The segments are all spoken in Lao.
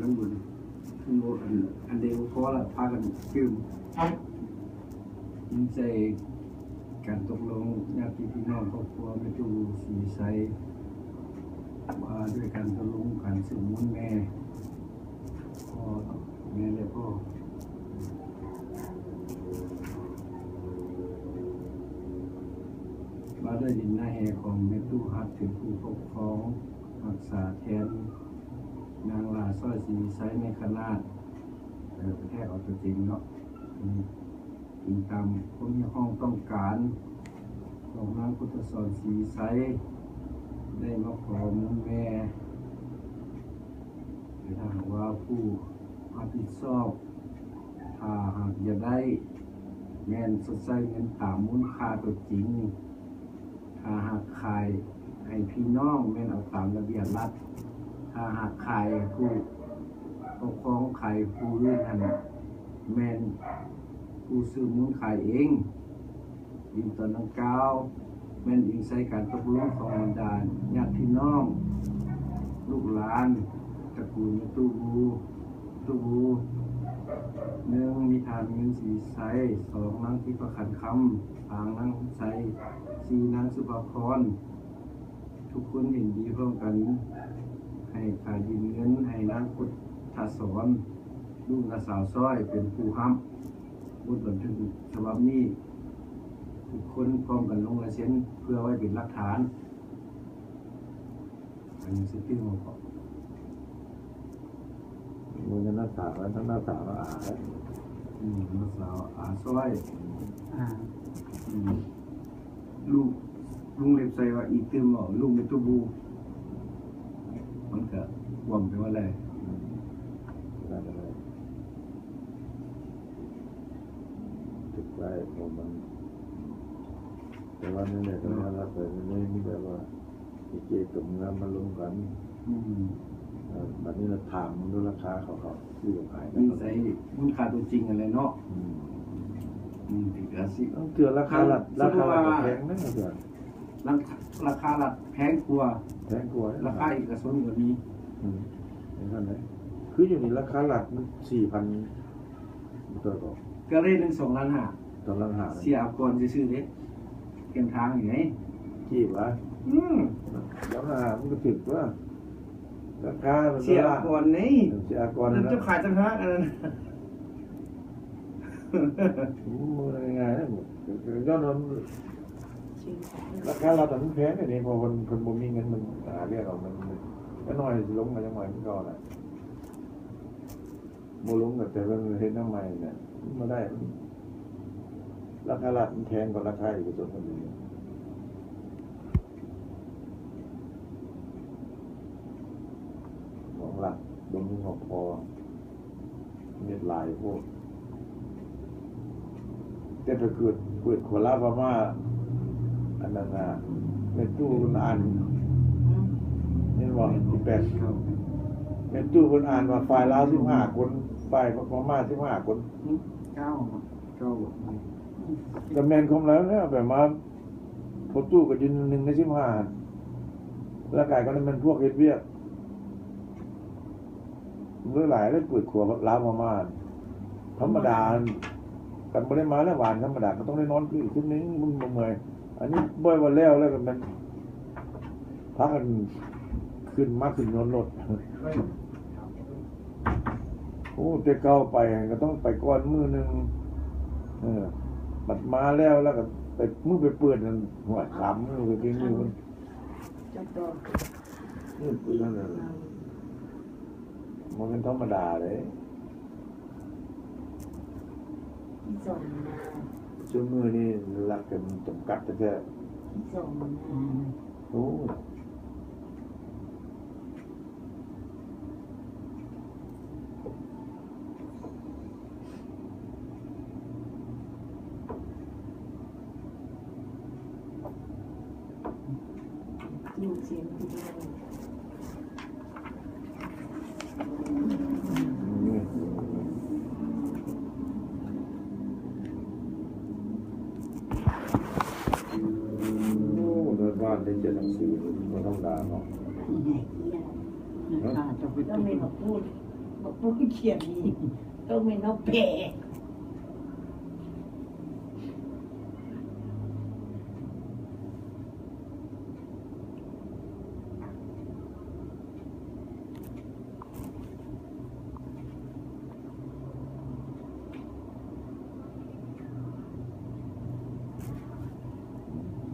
ນຳບຸນ ອັນ ອັນໃດບໍ່ພໍລະພາກັນຕື່ມ ຍິງໃສ່ການຕົກລົງຍາດຕິພີ່ນ້ອງຄອບຄົວແມ່ຕູ້ສີວິໄຊ ວ່າດ້ວຍການຕົກລົງການຊື້ມູນແມ່ ພໍ່ ແມ່ ແລະ ພໍ່ ວ່າດ້ວຍດິນນາແຮ່ຂອງແມ່ຕູ້ຮັດເປັນຜູ້ປົກຄອງ ຮັກສາແທນນາງຫຼ້າຊ້ອຍສີວິໄຊໃນຂະນາດ ເອີ ແທ້ເອົາຕົວຈິງເນາະ ອືມ ອີງຕາມຄວາມຮຽກຮ້ອງຕ້ອງການຂອງນາງພຸດທະສອນສີວິໄຊ ໄດ້ມາຂໍມູນແມ່ ແຕ່ຖ້າຫາກວ່າຜູ້ຮັບຜິດຊອບ ຖ້າຫາກຢາກໄດ້ ແມ່ນຊົດໃຊ້ເງິນຕາມມູນຄ່າຕົວຈິງ. ຖ້າຫາກຂາຍໃຫ້ພີ່ນ້ອງແມ່ນເອົາຕາມລະບຽບລັດ, ຖ້າຫາກຂາຍໃຫ້ຜູ້ປົກຄອງຂາຍຜູ້ອື່ນຫັ້ນ ແມ່ນຜູ້ຊື້ມູນຂາຍເອງ. ດິນຕອນດັ່ງກ່າວແມ່ນອີງໃສ່ການຕົກລົງຂອງບັນດາຍາດພີ່ນ້ອງ ລູກຫຼານ ຕະກູນຕູ້ ຕູ້ ໜຶ່ງ ມີທ່ານ ເງິນ ສີວິໄຊ, ສອງ ນາງ ທິບພະຂັນຄຳ, ສາມ ນາງ ໄຊ, ສີ່ ນາງ ສຸພາພອນ. ທຸກຄົນເຫັນດີພ້ອມກັນໃຫ້ຂາຍດິນເງິນໃຫ້ນາງພຸດທະສອນ ລູກນ້າສາວຊ້ອຍ ເປັນຜູ້ຮັບບົດບັນທຶກສະບັບນີ້. ທຸກຄົນພ້ອມກັນລົງລາຍເຊັນເພື່ອໄວ້ເປັນຫຼັກຖານ. ອັນນີ້ຊິຕື່ມເອົາເກາະ ບໍ່ແມ່ນນ້າສາວ ທັງນ້າສາວ ອາ ອືມ ນ້າສາວ ອາ ຊ້ອຍ ອາ ອືມ ລູກ ລຸງເລັບໃສ່ວ່າອີກຕື່ມເອົາ ລູກແມ່ຕູ້ ມັນກະຄວາມໄປວ່າໄດ້ ໄດ້ ໄດ້ ຖືກໄດ້ ເພາະມັນ ແຕ່ວ່າແນວໃດກໍແລ້ວ ແລ້ວແຕ່ໃນນີ້ ມີແຕ່ວ່າ ເອເຈຕົວເມືອງມາລົມກັນ ອືມ ເອີ ບັດນີ້ລະຖາມເບິ່ງດູລາຄາເຂົາ ເຂົາຊື້ຂາຍກັນ ມີໃສ່ມູນຄ່າຕົວຈິງຫັ້ນແຫຼະເນາະ ອືມ ອືມ ຖືກລະສິ ເທື່ອລາຄາລັດ ລາຄາລັດກໍແພງນະ ລາ ລາຄາລັດແພງກວ່າ ແພງກວ່າ ລາຄາເອກະຊົນກໍມີ ອືມ ເປັນຊັ້ນເດ້ ຄືຢູ່ນີ້ລາຄາລັດມັນສີ່ພັນ ເທົ່າໃດກໍ ກໍເລດໜຶ່ງສອງລ້ານຫ້າ ສອງລ້ານຫ້າ ເສຍອາກອນຊື່ໆເດ້ ເຄຍງທາງນີ້ໄງ ກີບຫວາ ອືມ ສອງລ້ານຫ້າມັນກໍຖືກຕົວະ ລາຄາມັນ ເສຍອາກອນນີ້ ເສຍອາກອນ ແລ້ວເຈົ້າຂາຍຕ່າງຫາກອັນນັ້ນ ມັນງ່າຍໆນະ ຍ້ອນວ່າລາຄາລັດມັນແພງເດ້ ເພາະເພິ່ນ ເພິ່ນບໍ່ມີເງິນ ມັນຫາວຽກເອົາ ມັນ ມັນໜ້ອຍ ຊິລົງກໍຍັງໜ້ອຍຄືເກົ່ານະ. ບໍ່ລົງກໍແຕ່ເບິ່ງເຮັດແນວໃໝ່ນະ ມັນບໍ່ໄດ້ ລາຄາລັດມັນແພງກວ່າລາຄາເອກະຊົນຄົນອື່ນ ຂອງລັດບໍ່ມີງອບພໍ ເຮັດຫຼາຍໂພດ ແຕ່ໄປເກີດ ເປີດຂົວລາວພະມ້າ ອັນນັ້ນນະ ແມ່ຕູ້ເພິ່ນອ່ານ ອືມ ເຫັນບໍ່ ທີ່ແປດ ແມ່ຕູ້ເພິ່ນອ່ານວ່າຝ່າຍລາວສິບຫ້າຄົນ ຝ່າຍພະມ້າສິບຫ້າຄົນ ອືມ ເກົ້າ ເກົ້າ ອືມ ກໍແມ່ນຄວາມລາວແລ້ວ ແບບວ່າພໍ່ຕູ້ກໍຢູ່ໜຶ່ງໃນສິບຫ້າ ແລ້ວກາຍກໍແມ່ນພວກເຮັດວຽກ ຫຼາຍໆ ໄດ້ເປີດຂົວລາວມາ ມາ ທຳມະດາ ຄັນບໍ່ໄດ້ມາແລ້ວຫວານ ທຳມະດາກໍຕ້ອງໄດ້ນອນຄືນໜຶ່ງ ມັນບໍ່ເມື່ອຍ ອັນນີ້ບໍ່ວ່າແລ້ວ ແລ້ວກໍແມ່ນພາກັນຂຶ້ນມາ ຂຶ້ນຍົນລົດ ໂອ້ ແຕ່ເກົ່າໄປກໍຕ້ອງໄປກ່ອນມື້ໜຶ່ງ ເອີ ບັດມາແລ້ວ ແລ້ວກໍໄປ ມື້ໄປເປີດນັ້ນ ໂອ້ຍ ສາມມື້ໄປເປັນມື້ ຈັກດອກ ອືມ ຄືນັ້ນແຫຼະ ບໍ່ແມ່ນທຳມະດາເດ້ ອີສອງນາ ຊຸມມື້ນີ້ລັກກັນຈຳກັດແທ້ໆ ອີສອງນາ ໂອ້ຍ. ໂອ້ ເດີນບ້ານໄດ້ຂຽນໜັງສື ບໍ່ທຳມະດາເນາະ. ແມ່ນ ແມ່ນ ເນາະ ຂ້າເຈົ້າໄປ ແລ້ວແມ່ນກໍພູດ ບໍ່ຂຽນນີ້ ຕ້ອງແມ່ນເຮົາແປ.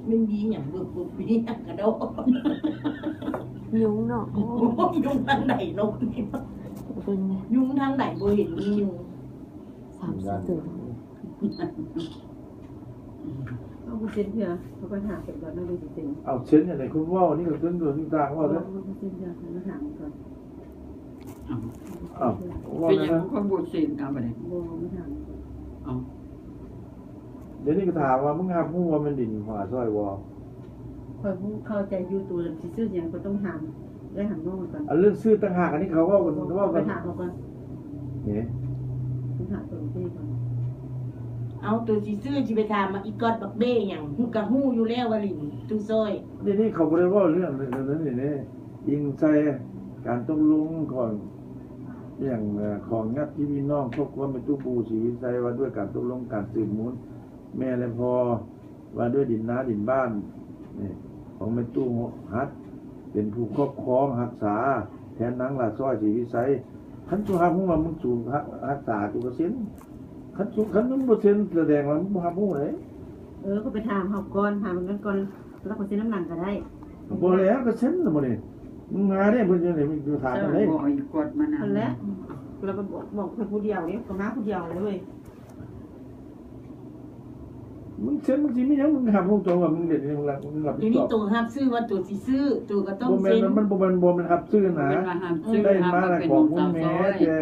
ມັນມີຫຍັງເບີບໆ ມີຫຍັງກະດອກ ຍຸງເນາະ. ໂອ້ ໂອ້ ຍຸງທາງໃດເນາະ ເບິ່ງແດ່ ຍຸງທາງໃດບໍ່ເຫັນມີຍຸງ ສາມສີ່ໂຕ. ເອົາ ບໍ່ເຊັນເທື່ອ ເຂົາກໍຖາມເປັນກ່ອນເນາະ ບໍ່ເຊັນ. ເອົາ ເຊັນຫຍັງໃດ ຄົນເວົ້ານີ້ກໍເຊັນຕົວນີ້ຕ່າງເວົ້າແລ້ວ ບໍ່ເຊັນເທື່ອ ເຂົາກໍຖາມກ່ອນ. ເອົ້າ ເອົ້າ ເວົ້າແນວນັ້ນ ເປັນຫຍັງຄົນບໍ່ເຊັນ ເອົາ ບາດນີ້ ບໍ່ ມາຖາມກ່ອນ. ເອົ້າ ດຽວນີ້ກໍຖາມວ່າ ມຶງຮັບຮູ້ວ່າແມ່ນດິນຂອງອາຊ້ອຍບໍ່? ຂ້ອຍຮູ້ເຂົ້າໃຈຢູ່ ໂຕຊິຊື້ຫຍັງກໍຕ້ອງຖາມ ໄດ້ຖາມນ້ອງກ່ອນ. ອັນເລື່ອງຊື້ຕ່າງຫາກ ອັນນີ້ເຂົາເວົ້າກັນ ເວົ້າກັນ ໄປຖາມເຂົາກ່ອນ ນີ້ ຕ້ອງຖາມໂຕເບ້ກ່ອນ. ເອົາ ໂຕຊິຊື້ ຊິໄປຖາມອີກອດບັກເບ້ຫຍັງ? ຮູ້ ກໍຮູ້ຢູ່ແລ້ວວ່າຫຼິ້ນຕູ້ຊ້ອຍ. ນີ້ ນີ້ເຂົາບໍ່ໄດ້ເວົ້າເລື່ອງນັ້ນນີ້ ອີງໃສ່ການຕົກລົງຂອງ ອີ່ຫຍັງ ຂອງຍາດພີ່ນ້ອງຄອບຄົວແມ່ຕູ້ບູ ສີວິໄຊ ວ່າດ້ວຍການຕົກລົງການສືບມູນແມ່ ແລະ ພໍ່ ວ່າດ້ວຍດິນນາດິນບ້ານ ນີ້ ຂອງແມ່ຕູ້ຮັດ ເປັນຜູ້ຄອບຄອງຮັກສາ ແທນນາງຫຼ້າຊ້ອຍ ສີວິໄຊ. ຄັນສູຮັບຮູ້ວ່າມຶງສູຮັກ ຮັກສາ ກູກໍເຊັນ. ຄັນສູ ຄັນມຶງບໍ່ເຊັນ ສະແດງວ່າມຶງບໍ່ຮັບຮູ້ເດ້. ເອີ ກໍໄປຖາມເຂົາກ່ອນ ຖາມເພິ່ນກ່ອນ ແລ້ວຂ້ອຍເຊັນນຳຫຼັງກໍໄດ້. ບໍ່ແລ້ວ ກໍເຊັນລະບໍ່ນີ້ ມຶງມາເດ້ ເພິ່ນຈັ່ງໃດ ມຶງຖາມກັນເດ້. ບໍ່ເອົາອີກອດມານຳ ນັ້ນແຫຼະ ແລ້ວກໍບອກ ບອກເພິ່ນຜູ້ດຽວເດ້ ກໍມາຜູ້ດຽວເລີຍ. ມຶງເຊັນ ມຶງຊິມີຫຍັງ ມຶງຮັບຮູ້ຕົວວ່າມຶງເຮັດ ມຶງຮັບ ມຶງຮັບຜິດຊອບ. ດຽວນີ້ໂຕຮັບຊື້ວ່າໂຕຊິຊື້ ໂຕກໍຕ້ອງເຊັນ. ບໍ່ແມ່ນ ມັນບໍ່ແມ່ນ ບໍ່ແມ່ນຮັບຊື້ນະ ບໍ່ແມ່ນວ່າຮັບຊື້ ໄດ້ມາແລ້ວຂອງຄຸນແມ່ ແຕ່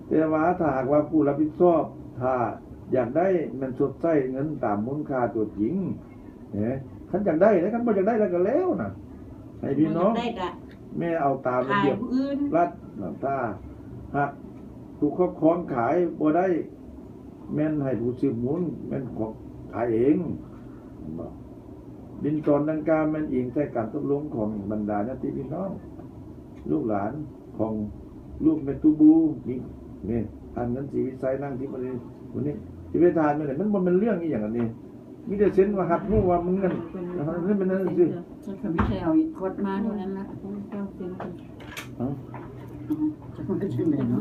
ແຕ່ວ່າຖ້າຫາກວ່າຜູ້ຮັບຜິດຊອບ ຖ້າຢາກໄດ້ແມ່ນຊົດໃຊ້ເງິນຕາມມູນຄ່າຕົວຈິງ ເອີ ຄັນຢາກໄດ້ ຄັນບໍ່ຢາກໄດ້ແລ້ວກໍແລ້ວນະ ໃຫ້ພີ່ນ້ອງ ແມ່ເອົາຕາມລະບຽບລັດ. ຖ້າຫາກຜູ້ຄອບຄອງຂາຍບໍ່ໄດ້ ແມ່ນໃຫ້ຜູ້ສືບມູນ ແມ່ນຂອງຂາຍເອງ ເຫັນບໍ່? ດິນຕອນດັ່ງກ່າວແມ່ນອີງໃສ່ການຕົກລົງຂອງບັນດາຍາດຕິພີ່ນ້ອງ ລູກຫຼານຂອງລູກແມ່ຕູ້ບູນີ້ ນີ້ ທ່ານເງິນ ສີວິໄຊ ນັ່ງທີ່ມື້ນີ້ ມື້ນີ້ຊິໄປຖາມແມ່ນ ມັນບໍ່ແມ່ນເລື່ອງອີ່ຫຍັງອັນນີ້. ມີແຕ່ເຊັນວ່າຮັບຮູ້ວ່າມັນເງິນ ເງິນເປັນນັ້ນຊື່. ເພິ່ນກໍມີແຕ່ເອົາອີກອດມາເທົ່ານັ້ນລະ. ເອົ້າ ເຈົ້າເຊັນ ເອົ້າ ເຈົ້າເປັນຈັ່ງໃດເນາະ?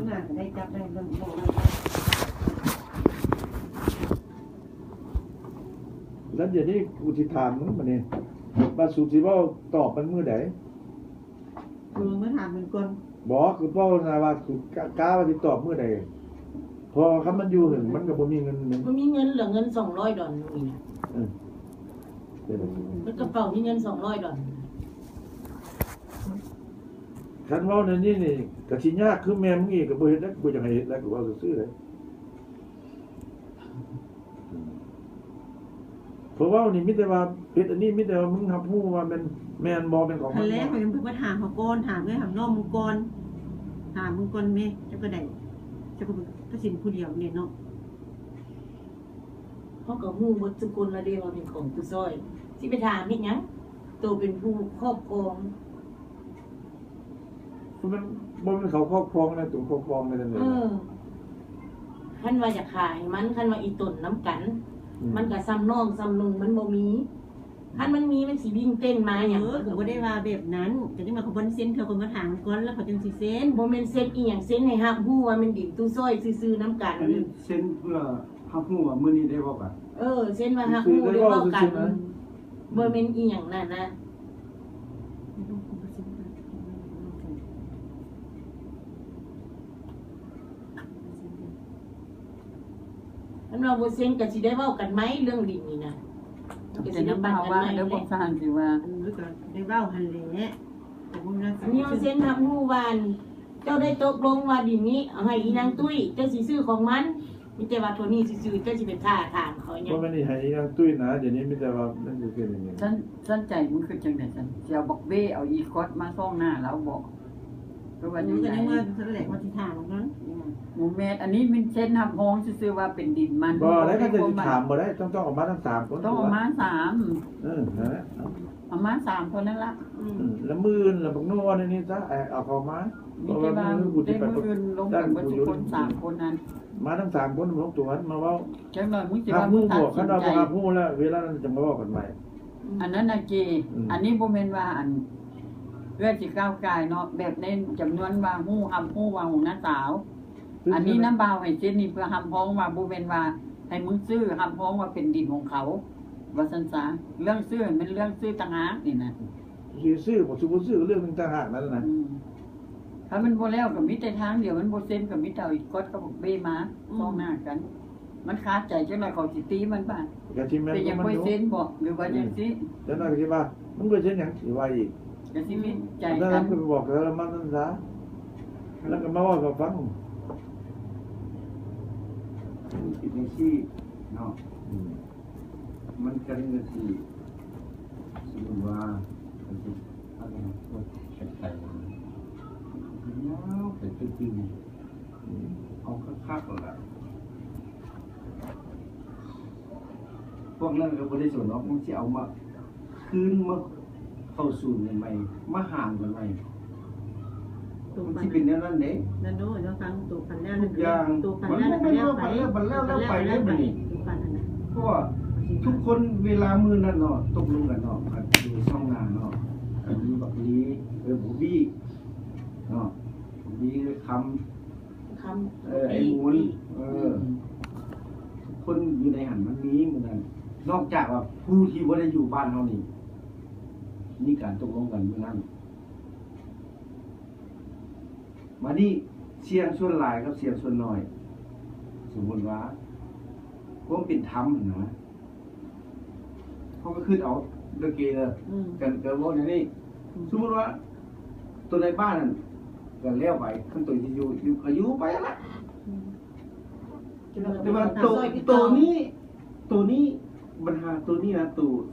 ແລ້ວດຽວນີ້ກູຊິຖາມມຶງບາດນີ້ ວ່າສູຊິເວົ້າຕອບມັນມື້ໃດ? ຄືມາຖາມເພິ່ນກ່ອນ. ບໍ່ ຄືເວົ້ານະວ່າ ຄືກະ ກະວ່າຊິຕອບມື້ໃດ ເພາະວ່າຄັນມັນຢູ່ເຖິງ ມັນກໍບໍ່ມີເງິນ ບໍ່ມີເງິນ ເຫຼືອເງິນສອງຮ້ອຍດອນນີ້ນະ. ເອີ ເບິດກະເປົາມີເງິນສອງຮ້ອຍດອນ. ຄັນເວົ້າແນວນີ້ນີ້ ກະຊິຍາກ ຄືແມ່ມຶງເອງກໍບໍ່ເຮັດແລ້ວ ບໍ່ຢາກໃຫ້ເຮັດແລ້ວ ກໍເວົ້າຊື່ໆເດ້. ເພາະເວົ້ານີ້ມີແຕ່ວ່າເຮັດອັນນີ້ ມີແຕ່ວ່າມຶງຮັບຮູ້ວ່າແມ່ນ ແມ່ນບໍ່ແມ່ນຂອງມັນ. ຫັ້ນແຫຼະ ຂ້ອຍຍັງບໍ່ໄປຖາມເຂົາກ່ອນ ຖາມເອື້ອຍຖາມນ້ອງມຶງກ່ອນ ຖາມມຶງກ່ອນແມ່. ເຈົ້າກໍໄດ້ ເຈົ້າກໍເປັນກະສິນຜູ້ດຽວນີ້ເນາະ. ເຮົາກໍຮູ້ໝົດທຸກຄົນລະເດ້ວ່າເປັນຂອງຜູ້ຊ່ອຍ ຊິໄປຖາມເຮັດຫຍັງ? ໂຕເປັນຜູ້ຄອບຄອງ. ບໍ່ແມ່ນ ບໍ່ແມ່ນເຂົາຄອບຄອງນະ ໂຕຄອບຄອງແມ່ນແນວໃດ? ເອີ ຄັນວ່າຢາກຂາຍມັນ ຄັນວ່າອີຕົນນຳກັນ ອືມ ມັນກໍຊ່ຳນ້ອງຊ່ຳນຸ່ງ ມັນບໍ່ມີ. ຄັນມັນມີ ມັນຊິວິ່ງເຕັ້ນມາຫຍັງ? ເອີ ກໍບໍ່ໄດ້ວ່າແບບນັ້ນ ກໍຈັ່ງວ່າເຂົາບໍ່ໄດ້ເຊັນ ເທື່ອຄົນມາຖາມກ່ອນ ແລ້ວເຂົາຈຶ່ງຊິເຊັນ. ບໍ່ແມ່ນເຊັນອີ່ຫຍັງ ເຊັນໃຫ້ຮັບຮູ້ວ່າແມ່ນດິນຕູ້ຊ່ອຍຊື່ໆນຳກັນ. ອັນນີ້ເຊັນເພື່ອຮັບຮູ້ວ່າມື້ນີ້ໄດ້ເວົ້າກັນ. ເອີ ເຊັນວ່າຮັບຮູ້ໄດ້ເວົ້າກັນ ບໍ່ແມ່ນອີ່ຫຍັງນັ້ນນະ. ຄັນວ່າບໍ່ເຊັນກໍຊິໄດ້ເວົ້າກັນໃໝ່ເລື່ອງດິນນີ້ນະ. ເອົາແຕ່ນຳພາວະເດີ ພວກທ່ານຊິວ່າ ໄດ້ເວົ້າຫັ້ນແຫຼະ. ອັນນີ້ເຮົາເຊັນຮັບຮູ້ວ່າ ເຈົ້າໄດ້ຕົກລົງວ່າດິນນີ້ເອົາໃຫ້ອີນາງຕຸ້ຍ ເຈົ້າຊິຊື້ຂອງມັນ. ມີແຕ່ວ່າໂທນີ້ຊື່ໆ ເຈົ້າຊິໄປທ້າທາງເຂົາຫຍັງ? ບໍ່ແມ່ນໃຫ້ອີນາງຕຸ້ຍນະ ດຽວນີ້ມີແຕ່ວ່າມັນຊິເປັນຫຍັງນີ້. ຊັ້ນ ຊັ້ນໃຈມຶງຄືຈັ່ງໃດຊັ້ນ? ຊິເອົາບັກເບ້ເອົາອີຄອດມາສ່ອງໜ້າລາວບໍ? ກໍວ່າຈັ່ງໃດ? ອືມ ກໍຍັງວ່າຊັ້ນແຫຼະ ວ່າຊິຖາມເນາະ. ອືມ ບໍ່ແມ່ນ ອັນນີ້ມັນເຊັນຮັບຮອງຊື່ໆວ່າເປັນດິນມັນ. ບໍ່ ແລ້ວກໍຈະຖາມບໍ່ໄດ້ ຕ້ອງ ຕ້ອງເອົາມາທັງສາມຄົນ. ຕ້ອງເອົາມາສາມ. ເອີ ນັ້ນແຫຼະ. ເອົາມາສາມຄົນນັ້ນລະ. ອືມ ອືມ ລະມື້ອື່ນລະບັກໂນອັນນີ້ຊະ ເອົາເຂົ້າມາ. ມີແຕ່ວ່າ ແຕ່ມື້ອື່ນລົມກັນເບິດທຸກຄົນສາມຄົນນັ້ນ ມາທັງສາມຄົນ ບໍ່ຕ້ອງຕົວະ ມາເວົ້າ. ຈັກໜ້ອຍມຶງຊິວ່າ ຖ້າຮູ້ ຖ້າ ຄັນວ່າບໍ່ຮັບຮູ້ແລ້ວ ເວລານັ້ນຈະມາເວົ້າກັນໃໝ່. ອືມ ອັນນັ້ນນະເກ ອືມ ອັນນີ້ບໍ່ແມ່ນວ່າ ອັນ ເອື້ອຍຊິກ້າວກ່າຍເນາະ ແບບໃນຈຳນວນວ່າຮູ້ ຮັບຮູ້ວ່າຂອງນ້າສາວ. ອັນນີ້ນຳບ່າວໃຫ້ເຊັນນີ້ເພື່ອຮັບຮອງວ່າ ບໍ່ແມ່ນວ່າໃຫ້ມຶງຊື້ ຮັບຮອງວ່າເປັນດິນຂອງເຂົາ ວ່າຊັ້ນຊະ. ເລື່ອງຊື້ແມ່ນເລື່ອງຊື້ຕ່າງຫາກນີ້ນະ. ຊິຊື້ບໍ່ ຊິບໍ່ຊື້ກໍເລື່ອງໜຶ່ງຕ່າງຫາກນັ້ນນະ. ອືມ ຖ້າມັນບໍ່ແລ້ວກໍມີແຕ່ທາງດຽວ ມັນບໍ່ເຊັນກໍມີແຕ່ເອົາອີກກອດກັບບັກເບ້ມາ ອືມ ຕ້ອງໜ້າກັນ. ມັນຄາໃຈ ຈັກໜ້ອຍເຂົາຊິຕີມັນບາດ ກໍຊິແມ່ນ ເປັນຫຍັງບໍ່ເຊັນບໍ ຫຼືວ່າຈັ່ງຊີ້. ອືມ ຈັກໜ້ອຍກໍຊິວ່າ ມຶງບໍ່ເຊັນຫຍັງ ຊິວ່າອີກ ກໍຊິຜິດໃຈກັນ. ແລ້ວກໍໄປບອກເຂົາລະມັນນັ້ນຊະ ແລ້ວກໍມາເວົ້າໃຫ້ເຂົາຟັງ. ມັນເປັນຈັ່ງຊີ້ເນາະ. ອືມ ມັນກໍເລີຍຊິ ສົມມຸດວ່າ ມັນຊິ ເອົາໄປ ໄປ ໄປ ຍາວໄປຕື່ນໆ ເອົາຄັກໆ ໂລດລະ. ພວກນັ້ນກໍບໍ່ໄດ້ສົນດອກ ມັນຊິເອົາມາຄືນມາເຂົ້າສູນກັນໃໝ່ ມາຫານກັນໃໝ່. ມັນຊິເປັນແນວນັ້ນເດ້ ນັ້ນເນາະ ເນາະ ຟັງໂຕພັນແລ້ວ ທຸກຢ່າງ ໂຕພັນແລ້ວ ມັນບໍ່ແມ່ນວ່າພັນແລ້ວໄປ ພັນແລ້ວໄປ ພັນແລ້ວໄປ ເດ້ບັດນີ້. ເພາະວ່າທຸກຄົນເວລາມື້ນັ້ນເນາະ ຕົກລົງກັນເນາະ ຢູ່ຊ່ອງໜ້າເນາະ ກໍມີບັກລີ ເອີ ບໍ່ບີເນາະ ມີຄຳ ຄຳ ເອີ ໄອ້ໝູນ ເອີ ອືມ ຄົນຢູ່ໃນຫັ້ນມັນມີມື້ນັ້ນ ນອກຈາກວ່າຜູ້ທີ່ບໍ່ໄດ້ຢູ່ບ້ານເຮົານີ້ ມີການຕົກລົງກັນມື້ນັ້ນ. ບາດນີ້ສຽງສ່ວນຫຼາຍກັບສຽງສ່ວນໜ້ອຍ ສົມມຸດວ່າຄວາມເປັນທຳຫັ້ນນະ ເຮົາກໍຄິດເອົາເດີເກເດີ ອືມ ກັນ ກໍເວົ້າແນວນີ້. ອືມ ສົມມຸດວ່າໂຕໃນບ້ານນັ້ນກໍແລ້ວໄປ ຄັນໂຕຢູ່ ຢູ່ກໍຢູ່ໄປຫັ້ນລະ. ອືມ ແຕ່ວ່າໂຕ ໂຕນີ້ ໂຕນີ້ ບັນຫາໂຕນີ້ນະ ໂຕ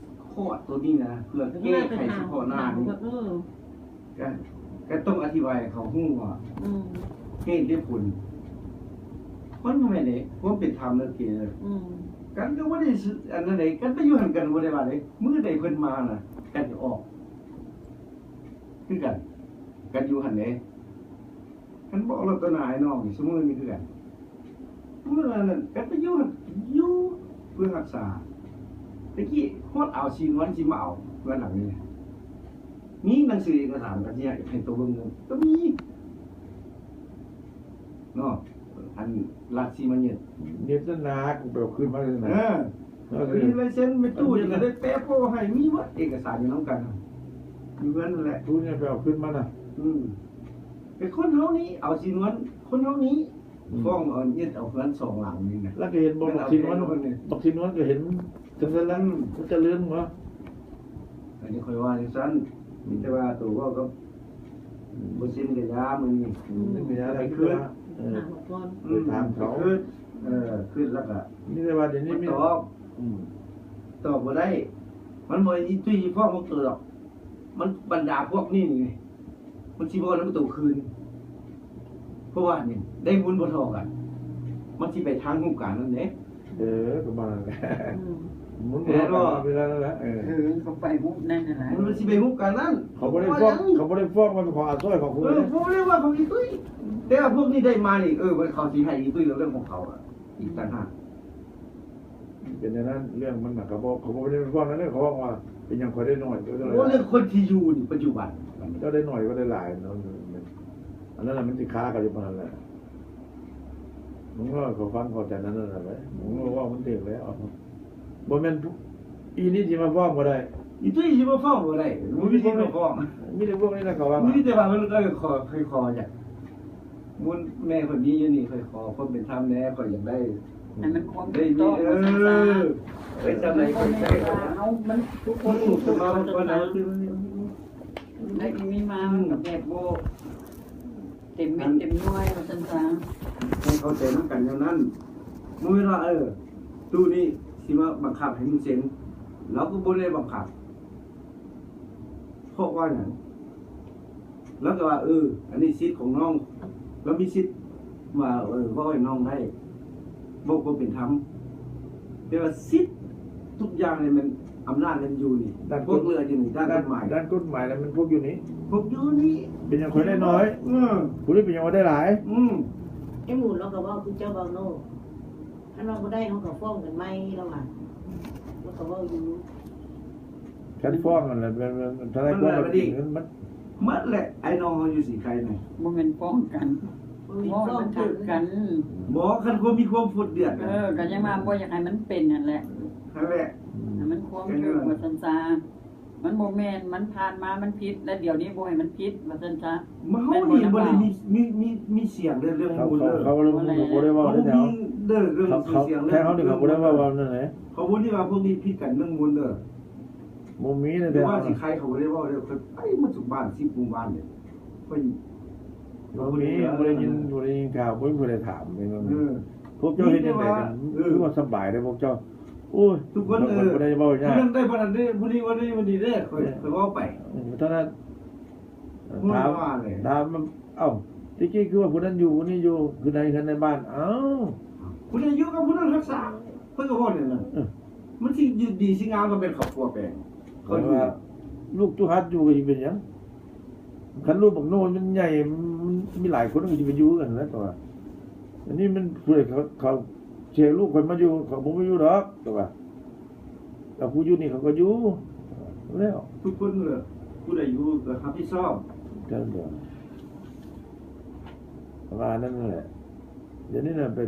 ຄອດໂຕນີ້ນະ ເພື່ອແກ້ໄຂສະເພາະໜ້ານີ້ ເອີ ກໍ ກໍຕ້ອງອະທິບາຍໃຫ້ເຂົາຮູ້ວ່າ ອືມ ເຫດແລະຜົນ ມັນບໍ່ແມ່ນເດ້ ຄວາມເປັນທຳເລີຍເກ. ອືມ ກັນກໍບໍ່ໄດ້ ອັນນັ້ນເດ້ ກັນໄປຢູ່ຫັ້ນກັນບໍ່ໄດ້ວ່າເດ້ ມື້ໃດເພິ່ນມານະ ກັນກໍອອກຄືກັນ ກັນຢູ່ຫັ້ນເດ້. ຄັນບໍ່ລົດຕະໜາຍນ້ອງນີ້ ຊຸມື້ນີ້ຄືກັນ ມື້ນັ້ນກັນໄປຢູ່ຫັ້ນ ຢູ່ເພື່ອຮັກສາ. ຕະກີ້ຮອດອາວສີນວນຊິມາເອົາເຮືອນຫຼັງນີ້ ມີໜັງສືເອກະສານກໍຊິໃຫ້ໂຕເບິ່ງ ກໍມີເນາະ ອັນລັດຊິມາຍຶດ ຍຶດນັ້ນນະ ກູໄປເອົາຄືນມາເລີຍນະ. ເອີ ເອີ ມີລາຍເຊັນແມ່ຕູ້ ອັນນີ້ນະ ຈະໄດ້ແປະໂປ້ໃຫ້ ມີໝົດ ເອກະສານຢູ່ນຳກັນ ຢູ່ເຮືອນນັ້ນແຫຼະ ຜູ້ນີ້ໄປເອົາຄືນມານະ. ອືມ ແຕ່ຄົນເຮົານີ້ ອາວສີນວນ ຄົນເຮົານີ້ ອືມ ຟ້ອງເອົາຍຶດເອົາເຮືອນສອງຫຼັງນີ້ນະ. ແລ້ວກໍເຫັນບໍ່ບັກສີນວນ ບັກສີນວນກໍເຫັນ ເຖິງນັ້ນລະ ອືມ ມັນຈະເລີນບໍ່? ອັນນີ້ຂ້ອຍວ່າຈັ່ງຊັ້ນ ມີແຕ່ວ່າໂຕເວົ້າກັບ ອືມ ບໍ່ເຊັນກະຢ່າມື້ນີ້ ອືມ ເປັນກະຢ່າ ໄປຄິດ ເອີ ໄປຖາມເຂົາ ເອີ ຄິດແລ້ວກະ ມີແຕ່ວ່າດຽວນີ້ ມັນຕອບ ອືມ ຕອບບໍ່ໄດ້ ມັນບໍ່ອີຕຸ້ຍອີຟ້ອງພວກໂຕດອກ ມັນບັນດາພວກນີ້ນີ້ ມັນຊິເວົ້ານຳໂຕຄືນ ເພາະວ່ານີ້ໄດ້ບຸນບໍ່ທໍ່ກັນ ມັນຊິໄປທາງຮູບການນັ້ນເດ້. ເອີ ປະມານນັ້ນແຫຼະ ອືມ ມັນບໍ່ແມ່ນວ່າເວລານັ້ນແຫຼະ ເອີ ເອີ ເຂົາໄປຮູບນັ້ນນະ ມັນຊິໄປຮູບການນັ້ນ ເຂົາບໍ່ໄດ້ຟ້ອງ ເຂົາບໍ່ໄດ້ຟ້ອງວ່າເປັນຂອງອາຕ້ອຍຂອງຄຸນ ເອີ ເຂົາບໍ່ໄດ້ວ່າຂອງອີຕຸ້ຍ ແຕ່ວ່າພວກນີ້ໄດ້ມານີ້ ເອີ ເຂົາຊິໃຫ້ອີຕຸ້ຍເລື່ອງຂອງເຂົາ ອີກຕ່າງຫາກ ເປັນແນວນັ້ນ ເລື່ອງມັນນະ ເຂົາບໍ່ ເຂົາບໍ່ໄດ້ເວົ້ານັ້ນເດ້ ເຂົາເວົ້າວ່າເປັນຫຍັງຂ້ອຍໄດ້ໜ້ອຍ ໂອ້ ເລື່ອງຄົນທີ່ຢູ່ນີ້ປັດຈຸບັນ ເຈົ້າໄດ້ໜ້ອຍ ຂ້ອຍໄດ້ຫຼາຍເນາະ ອັນນັ້ນລະມັນຊິຄາກັນຢູ່ປານນັ້ນແຫຼະ ມຶງເວົ້າໃຫ້ເຂົາຟັງ ເຂົ້າໃຈນັ້ນລະ ມຶງເວົ້າມັນຖືກແລ້ວ ບໍ່ແມ່ນອີນີ້ຊິມາຟ້ອງບໍ່ໄດ້ ອີຕຸ້ຍຊິມາຟ້ອງບໍ່ໄດ້ ບໍ່ມີສິດມາຟ້ອງ ມີແຕ່ພວກນີ້ນະ ເຂົາວ່າ ມີແຕ່ວ່າເພິ່ນ ເອີ ຂໍ ຂໍ ຂໍ ຢາກ ບຸນແມ່ຂ້ອຍມີຢູ່ນີ້ ຂ້ອຍຂໍຄວາມເປັນທຳແດ່ ຂ້ອຍຢາກໄດ້ ໃຫ້ມັນຄວາມຖືກຕ້ອງ ເອີ ໄປຊຳໃດກໍໄດ້ ເຮົາມັນທຸກຄົນ ອືມ ທຸກຄົນ ໄດ້ມີມາ ອືມ ກໍແບບບໍ່ເຕັມເມັດເຕັມໜ່ວຍວ່າຊັ້ນຊະ ໃຫ້ເຂົ້າໃຈນຳກັນແນວນັ້ນ ບໍ່ແມ່ນວ່າ ເອີ ຕູ້ນີ້ຊິມາບັງຄັບໃຫ້ມຶງເຊັນ ລາວກໍບໍ່ໄດ້ບັງຄັບ ເພາະວ່າຫຍັງ? ລາວກໍວ່າ ເອີ ອັນນີ້ສິດຂອງນ້ອງ ລາວມີສິດວ່າ ເອີ ເວົ້າໃຫ້ນ້ອງໄດ້ ເວົ້າຄວາມເປັນທຳ ແຕ່ວ່າສິດທຸກຢ່າງນີ້ແມ່ນ ອຳນາດແມ່ນຢູ່ນີ້ ດ້ານກົດ ພວກເຫຼືອຢູ່ນີ້ ດ້ານກົດໝາຍ ດ້ານກົດໝາຍລະແມ່ນພວກຢູ່ນີ້ ພວກຢູ່ນີ້ ເປັນຫຍັງຂ້ອຍໄດ້ໜ້ອຍ? ເອີ ຜູ້ນີ້ເປັນຫຍັງວ່າໄດ້ຫຼາຍ? ອືມ ໄອ້ໝູນລາວກໍເວົ້າຄືເຈົ້າເວົ້າໂນ ຄັນວ່າບໍ່ໄດ້ເຮົາກໍຟ້ອງກັນໃໝ່ລາວວ່າ ລາວກໍເວົ້າຢູ່ ຄັນຟ້ອງຫັ້ນລະ ແມ່ນ ແມ່ນທະນາຍຄວາມ ມັນ ມັນ ໝົດແຫຼະ ໄອ້ນ້ອງເຮົາຢູ່ສີໄຄນະ ບໍ່ແມ່ນຟ້ອງກັນ ບໍ່ແມ່ນຟ້ອງກັນ ເວົ້າໃຫ້ມັນຖືກກັນ ບໍ່ ຄັນຄົນມີຄວາມຟົດເດືອດນະ ເອີ ກໍຍັງວ່າບໍ່ຢາກໃຫ້ມັນເປັນຫັ້ນແຫຼະ ຫັ້ນແຫຼະ ໃຫ້ມັນຄວາມຖືກວ່າຊັ້ນຊະ ມັນບໍ່ແມ່ນ ມັນຜ່ານມາມັນຜິດ ແລະດຽວນີ້ບໍ່ໃຫ້ມັນຜິດວ່າຊັ້ນຊະ ມາເຮົານີ້ບໍ່ໄດ້ມີ ມີ ມີ ມີສຽງເລື່ອງ ເລື່ອງ ເຂົາ ບຸນເດີ ເຂົາ ເຂົາບໍ່ໄດ້ເວົ້າເດ້ ເຂົາບໍ່ມີເດີ ເລື່ອງຊື່ສຽງ ເລື່ອງ ແທ້ເຮົານີ້ເຂົາບໍ່ໄດ້ເວົ້າ ເວົ້ານັ້ນເດ້ ເຂົາບໍ່ໄດ້ວ່າພວກນີ້ຜິດກັນເລື່ອງບຸນເດີ ບໍ່ມີເລີຍ ແຕ່ວ່າຊິໃຄເຂົາບໍ່ໄດ້ເວົ້າເດີ ຂ້ອຍໄປໝົດທຸກບ້ານ ສິບໝູ່ບ້ານນີ້ ຂ້ອຍ ບໍ່ມີ ບໍ່ໄດ້ຍິນ ບໍ່ໄດ້ຍິນຂ່າວ ບໍ່ມີຜູ້ໃດຖາມ ເອີ ພວກເຈົ້າເຮັດຈັ່ງໃດກັນ ເອີ ຄືວ່າສະບາຍເດ້ພວກເຈົ້າ ໂອ້ຍ ທຸກຄົນ ເອີ ບໍ່ໄດ້ເວົ້າຍາກ ຜູ້ນັ້ນໄດ້ ຜູ້ນັ້ນໄດ້ ຜູ້ນີ້ວ່າໄດ້ ຜູ້ນີ້ເດ້ ຂ້ອຍ ຂ້ອຍເວົ້າໄປ ເອີ ເທົ່ານັ້ນ ຖາມ ຖາມ ເອົ້າ ແຕ່ກີ້ຄືວ່າຜູ້ນັ້ນຢູ່ ຜູ້ນີ້ຢູ່ ຄືໃນເຮືອນໃນບ້ານ ເອົ້າ ຜູ້ໃດຢູ່ກັບຜູ້ນັ້ນຮັກສາ ເພິ່ນກໍເວົ້າແນວນັ້ນ ເອີ ມັນຊິຢູ່ດີຊິງາມກໍແມ່ນຄອບຄົວແປງ ເຂົາຢູ່ ລູກຈຸຮັດຢູ່ກໍຊິເປັນຫຍັງ ຄັນລູກບັກໂນມັນໃຫຍ່ ມັນມີຫຼາຍຄົນກໍຊິໄປຢູ່ກັນແຫຼະ ແຕ່ວ່າ ອັນນີ້ມັນຜູ້ໃດເຂົາ ເຂົາຊິໃຫ້ລູກຂ້ອຍມາຢູ່ ເຂົາບໍ່ມາຢູ່ດອກ ແຕ່ວ່າ ແລ້ວຜູ້ຢູ່ນີ້ເຂົາກໍຢູ່ແລ້ວ ທຸກຄົນ ເອີ ຜູ້ໃດຢູ່ກໍຮັບຜິດຊອບ ແຕ່ວ່ານັ້ນແຫຼະ ດຽວນີ້ນະໄປ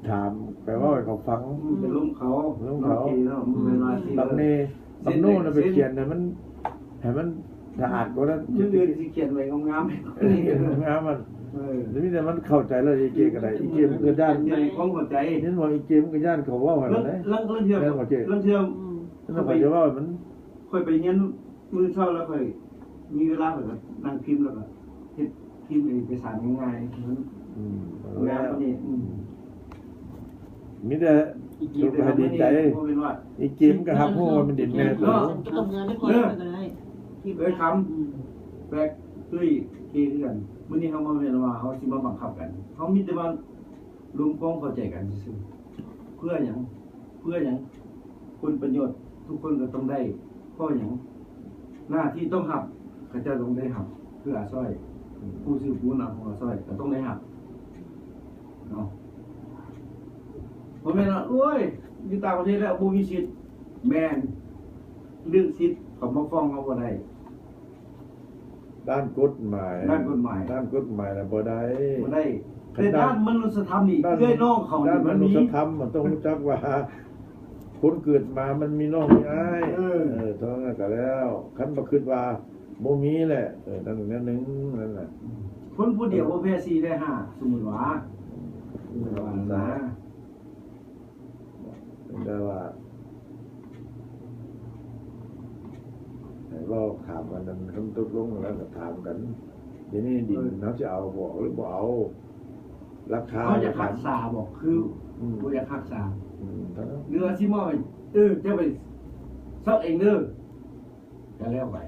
ຖາມ ໄປເວົ້າໃຫ້ເຂົາຟັງ ອືມ ໄປລົມເຂົາ ລົມເຂົາ ເນາະ ອືມ ບັກເນ ບັກໂນນະໄປຂຽນໃຫ້ມັນ ໃຫ້ມັນສະອາດກວ່ານັ້ນ ມື້ອື່ນຊິຂຽນໄວ້ງາມໆ ງາມມັນ ເອີ ດຽວນີ້ນະມັນເຂົ້າໃຈແລ້ວ ອີເກກໍໄດ້ ອີເກມັນກໍຢ້ານ ໃນຄວາມເຂົ້າໃຈ ເຫັນບໍ່ ອີເກມັນກໍຢ້ານເຂົາເວົ້າໃຫ້ມັນເດ້ ລາງ ລາງເທື່ອ ລາງເທື່ອ ອືມ ລາງເຂົາຈະເວົ້າໃຫ້ມັນ ຂ້ອຍໄປຮຽນມື້ເຊົ້າແລ້ວ ຂ້ອຍມີເວລາ ຂ້ອຍກໍນັ່ງພິມ ແລ້ວກໍເຮັດພິມເອກະສານງ່າຍໆ ມັນ ອືມ ງາມກວ່ານີ້ ອືມ ມີແຕ່ ອີເກກໍດີໃຈ ອີເກມັນກໍຮັບຮູ້ວ່າມັນເປັນແມ່ໂຕ ເອີ ຄຳ ອືມ ແປກ ຕຸ້ຍ ເກຄືກັນ ມື້ນີ້ເຮົາບໍ່ແມ່ນວ່າເຮົາຊິມາບັງຄັບກັນ ເຮົາມີແຕ່ວ່າ ລົມຄວາມເຂົ້າໃຈກັນຊື່ໆ ເພື່ອຫຍັງ ເພື່ອຫຍັງ ຜົນປະໂຫຍດ ທຸກຄົນກໍຕ້ອງໄດ້ ເພາະຫຍັງ ໜ້າທີ່ຕ້ອງຮັບ ເຂົາເຈົ້າຕ້ອງໄດ້ຮັບ ຄືອາຊ້ອຍ ຜູ້ສືບບຸນນຳຂອງອາຊ້ອຍກໍຕ້ອງໄດ້ຮັບເນາະ ບໍ່ແມ່ນວ່າ ໂອ້ຍ ຢູ່ຕ່າງປະເທດແລ້ວບໍ່ມີສິດ ແມ່ນ ເລື່ອງສິດເຂົາມາຟ້ອງເຮົາບໍ່ໄດ້. ດ້ານກົດໝາຍ ດ້ານກົດໝາຍ ດ້ານກົດໝາຍນະບໍ່ໄດ້ ບໍ່ໄດ້ ແຕ່ດ້ານມະນຸດສະທຳນີ້ ດ້ານ ເອື້ອຍນ້ອງເຂົານີ້ ດ້ານມະນຸດສະທຳມັນຕ້ອງຮູ້ຈັກວ່າ ຄົນເກີດມາມັນມີນ້ອງມີອ້າຍ ເອີ ເອີ ເທົ່ານັ້ນກໍແລ້ວ ຄັນບໍ່ຄິດວ່າບໍ່ມີແຫຼະ ເອີ ນັ້ນແນວໜຶ່ງນັ້ນນະ ຄົນຜູ້ດຽວບໍ່ແພ້ສີ່ແພ້ຫ້າ ສົມມຸດວ່າ ເອີ ວ່ານະ. ແຕ່ວ່າໃຫ້ເວົ້າຖາມກັນນັ້ນ ຄັນຕົກລົງແລ້ວກໍຖາມກັນ ດຽວນີ້ດິນເຮົາຊິເອົາບໍ່ ຫຼືບໍ່ເອົາ ລາຄາ ເຮົາຢາກຮັກສາບໍ່ ຄື ອືມ ບໍ່ຢາກຮັກສາ ອືມ ເຫຼືອຊິມອບໃຫ້ ເອີ ເຈົ້າໄປຊອກເອງເດີ ກໍແລ້ວໄປ.